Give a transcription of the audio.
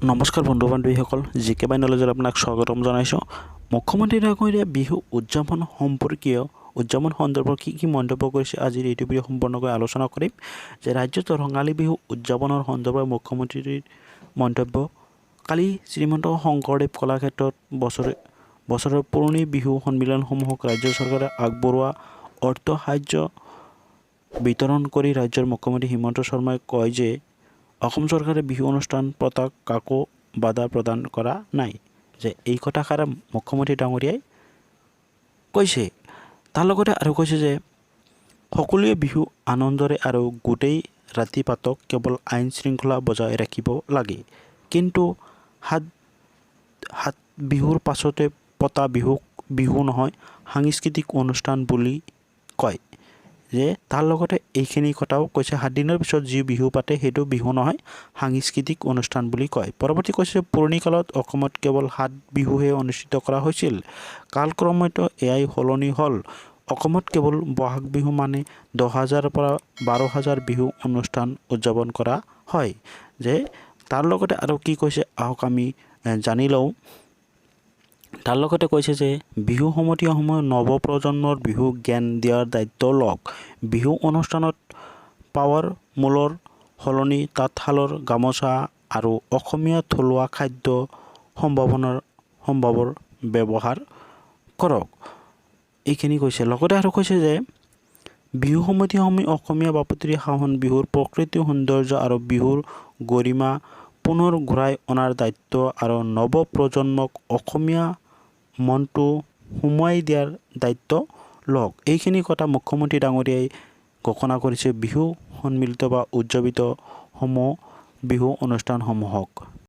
নমস্কাৰ বন্ধু বান্ধৱীসকল, জি কে বাই নলেজত আপোনাক স্বাগতম জনাইছোঁ। মুখ্যমন্ত্ৰী ডাঙৰীয়া বিহু উদযাপন সম্পৰ্কীয় উদযাপন সন্দৰ্ভত কি কি মন্তব্য কৰিছে, আজিৰ এইটো ভিডিঅ' সম্পূৰ্ণকৈ আলোচনা কৰিম যে ৰাজ্যত ৰঙালী বিহু উদযাপনৰ সন্দৰ্ভত মুখ্যমন্ত্ৰীৰ মন্তব্য। কালি শ্ৰীমন্ত শংকৰদেৱ কলাক্ষেত্ৰত বছৰৰ পুৰণি বিহু সন্মিলনসমূহক ৰাজ্য চৰকাৰে আগবঢ়োৱা অৰ্থ সাহায্য বিতৰণ কৰি ৰাজ্যৰ মুখ্যমন্ত্ৰী হিমন্ত শৰ্মাই কয় যে অসম চৰকাৰে বিহু অনুষ্ঠান পতা কাকো বাধা প্ৰদান কৰা নাই। যে এই কথাষাৰ মুখ্যমন্ত্ৰী ডাঙৰীয়াই কৈছে। তাৰ লগতে আৰু কৈছে যে সকলোৱে বিহু আনন্দৰে আৰু গোটেই ৰাতি পাতক, কেৱল আইন শৃংখলা বজাই ৰাখিব লাগে। কিন্তু সাত সাত বিহুৰ পাছতে পতা বিহুক বিহু নহয়, সাংস্কৃতিক অনুষ্ঠান বুলি কয়। যে তাৰ লগতে এইখিনি কথাও কৈছে, 7 দিনৰ পিছত যি বিহু পাতে সেইটো বিহু নহয়, সাংস্কৃতিক অনুষ্ঠান বুলি কয়। পৰৱৰ্তী কৈছে, পুৰণি কালত অসমত কেৱল সাত বিহুহে অনুষ্ঠিত কৰা হৈছিল। কালক্ৰমত এয়াই সলনি হ'ল। অসমত কেৱল বহাগ বিহু মানে 10,000ৰ পৰা 12,000 বিহু অনুষ্ঠান উদযাপন কৰা হয়। যে তাৰ লগতে আৰু কি কৈছে, আহক আমি জানি লওঁ। তাৰ লগতে কৈছে যে বিহু সমিতিসমূহে নৱ প্ৰজন্মৰ বিহু জ্ঞান দিয়াৰ দায়িত্ব লওক। বিহু অনুষ্ঠানত পাৱাৰ মূলৰ সলনি তাঁতশালৰ গামোচা আৰু অসমীয়া থলুৱা খাদ্য সম্ভাৱৰ ব্যৱহাৰ কৰক। এইখিনি কৈছে। লগতে আৰু কৈছে যে বিহু সমিতিসমূহে অসমীয়া বাপতি সাহোন বিহুৰ প্ৰকৃতি সৌন্দৰ্য আৰু বিহুৰ গৰিমা পুনৰ ঘূৰাই অনাৰ দায়িত্ব আৰু নৱ প্ৰজন্মক অসমীয়া মনটো সুমুৱাই দিয়াৰ দায়িত্ব লওক। এইখিনি কথা মুখ্যমন্ত্ৰী ডাঙৰীয়াই ঘোষণা কৰিছে বিহু সন্মিলিত বা উদযাপিত সমূহ বিহু অনুষ্ঠানসমূহক।